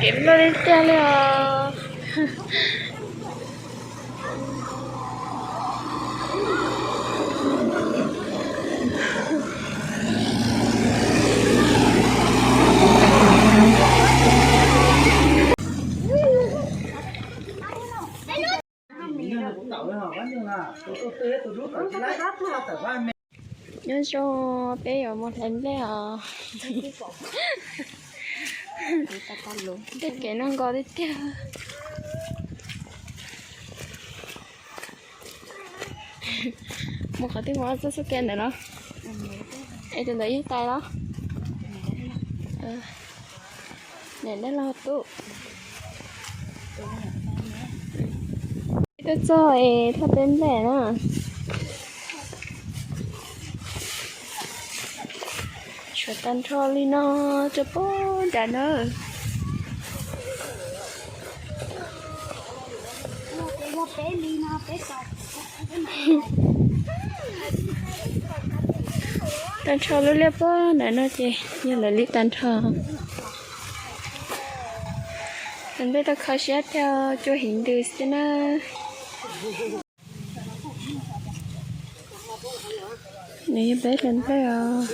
Pem nplooj tiag tiag li os. Nyob zoo, peb yuav mus hlais nplej os. Tej kev no nkos tiag tiag. Mus qhov twg mus, txoj xub ke ntawm no. Es tus ntawd yog tais los? Niam dab laug tub. Peb tuaj txog es thauj teb nplej na. Tshuav tag nrho li no rau pem nrad na. Tag nrho lub liaj pem nrad no ces yog lawv li tag nrho. Nws npej tau kho siab thiab cua heev ntws xwb na. Nws yog peb hlais nplej os.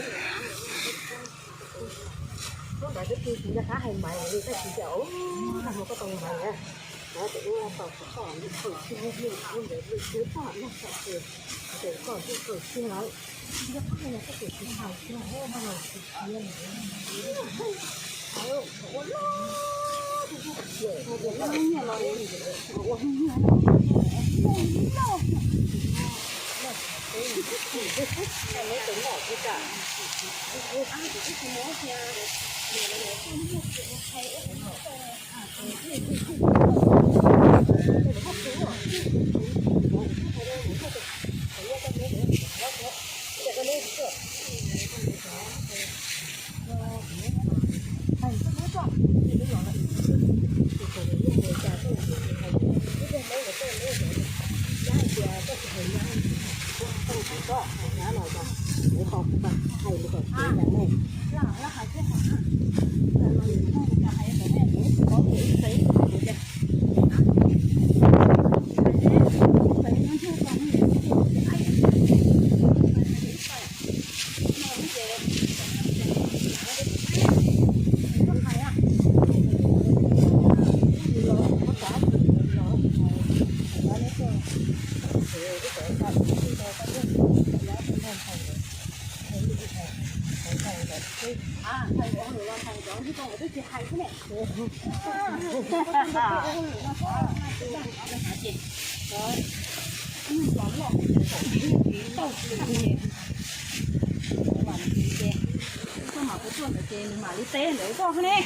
Mam li teb ntawd koj ne.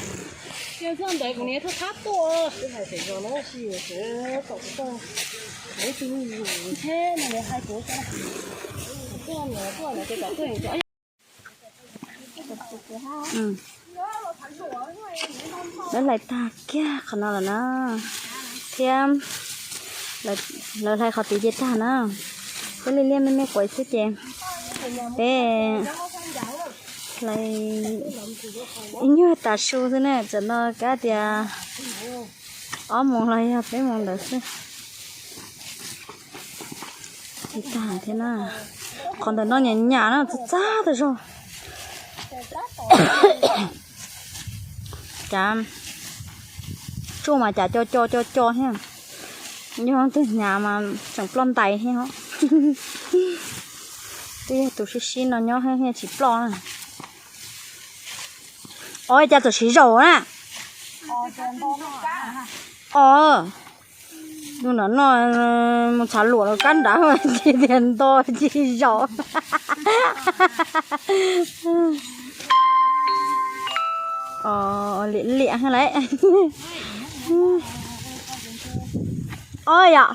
Txog ntawd kuv niam thaj thab tuaj. Lawv hlais tag kiag qhov no lawm na, thiab lawv hlais qhov tid ces tag na. Peb li liaj me me quav xwb ces peb hlais ib nyuag tas su xwb na, tam no kav tias ob moos los yog peb moos ntawd xwb. Tsis tag thiab na, qhov ntawm no nyam nyam na, txaj txaj tas zog. Cas tsuj mas cas co co co co thiab, yog tus hnyav mas tseem ploj ntais thiab. Twb yog tus sib sib no nyob thiab tsis ploj na. Os, cas txawm siv zaum na. Os, tus no no mus txhav luam los kab nrad ces tias nto tsis zaum. Liam liam lawm. Os yom,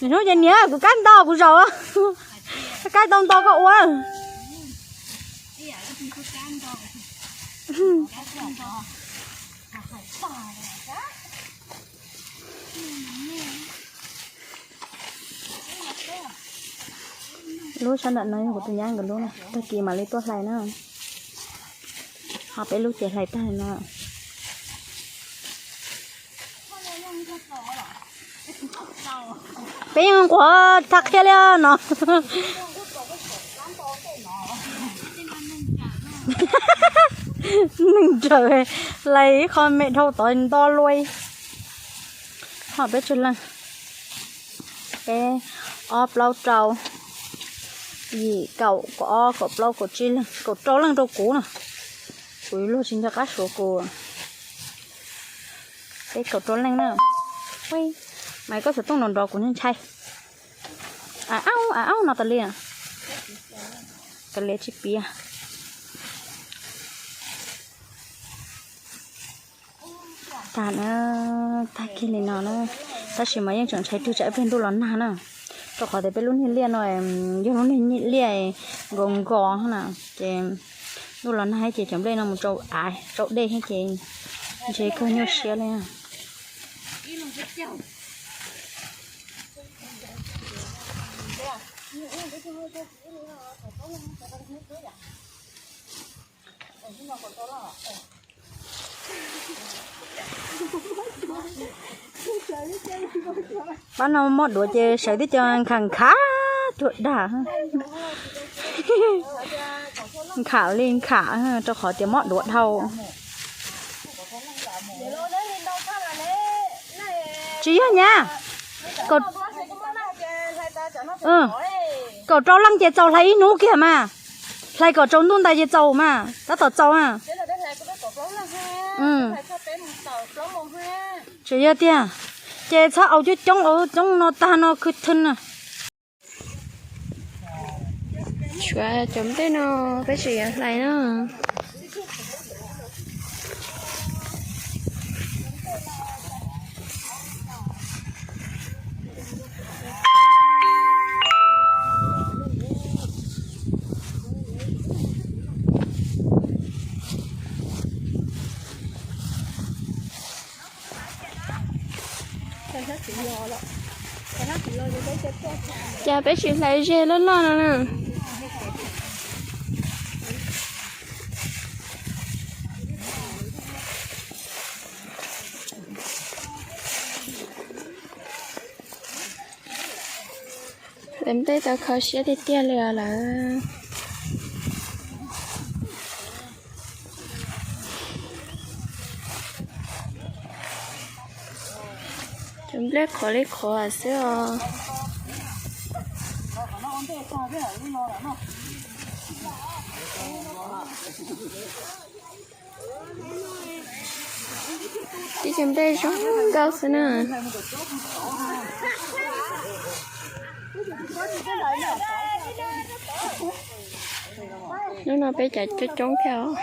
hnub ces niam kuv kab nto kuv zaum, kab tau nto koj ua. Lub sab nram no yog kuv tus nyab nkawd lub na, tag kis mam li tuaj hlais na. Ho peb lub ces hlais tag no. Peb yeej nquag thaj qhia li no. Neeg nrawm, lais ib qho me dhau tod nto luaj. Ho peb tsawg leej? Peb, ob, plaub, rau, yim, kaum, kaum ob, kaum plaub, kaum tsib leej, kaum rau leej rau kuv no. Kuv luag tsis nco qab suav kuv. Peb kaum rau leej na. Mas koj xov tooj nrov nrov kuv ntshai. Au au no tas li, tas li tsis piav. Tag na, tag kiag li no na. Tab sis mas yeej tseem ntshai twg tsam ib pliag ntuj los nag na. Rau qhov tias peb lub niag liaj no yog lub niag liaj nkos nkos na, ces ntuj los nag ces cov nplej no mus rau av rau dej thiab ces ntshe kawg nyuaj siab li. Pab no mob duav ces sawv tib co nkhav nkhav tuag dag. Nkhav li nkhav, rau qhov tias mob duav dhau. Tsis yog nyab. Kaum rau leej ces txaus hlais ib hnub kiag mas. Hlais kom tsaus ntuj ntais ces txaus mas tab tom txaus na. Tsis yog tiag, ces txhob au coob coob, au coob no tag no khwv thwv na. Tshuav cov nplej no peb tseem yuav hlais na. Cas peb tsis hlais ze loj loj no na. Lawv nplej tau kho siab tiag tiag li os lawm. Cov nplej qhuav li qhuav xwb os. Tib cov nplej zoo nkauj xwb na. Hnub no peb cav coob coob thiab os.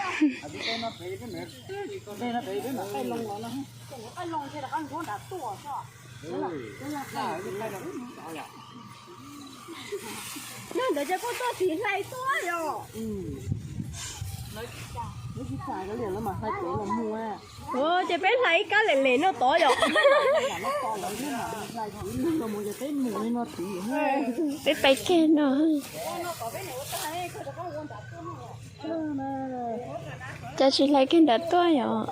Ces peb hlais ib kab lem lem no tod yom. Peb pais kiag no. Cas tsis hlais kiag nram tuaj yom?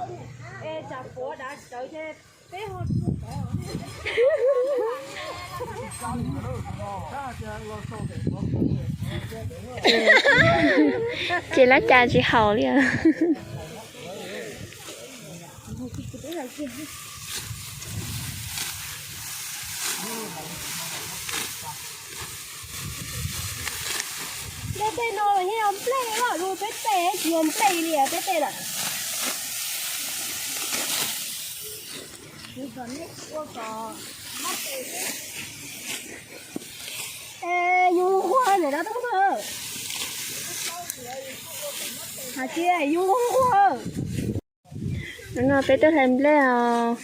Ces lab cas tsis haum li. Peb tej no los yeej yog nplej loj lug, peb tej tsis yog nplej li peb tej na. Es yus nquag ntawm no tub, hais tias yus nquag. Hnub no peb tuaj hlais nplej os.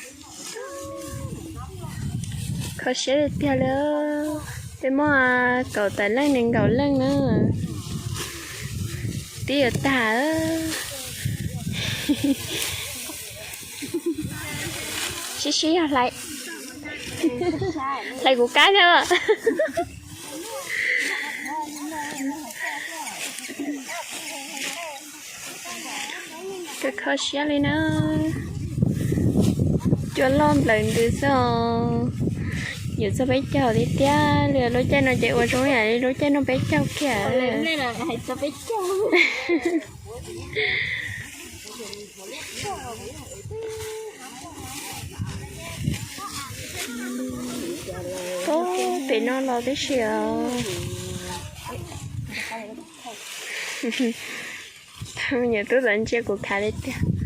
Kho siab tiag tiag li. Peb muaj kaum tawm leej nees nkaum leej na. Twb yuav tag. Sib sib yog hlais. Hlais kuv kab thiab. Kho siab li na. Cua loj nplawm ntws xwb os. Yuav txog peb caug li tiag li, lub caij no ces ua zoo yam li lub caij no peb caug kiag. Pem no los tib si os. Tub txawm ntsia kuv khav li tiag.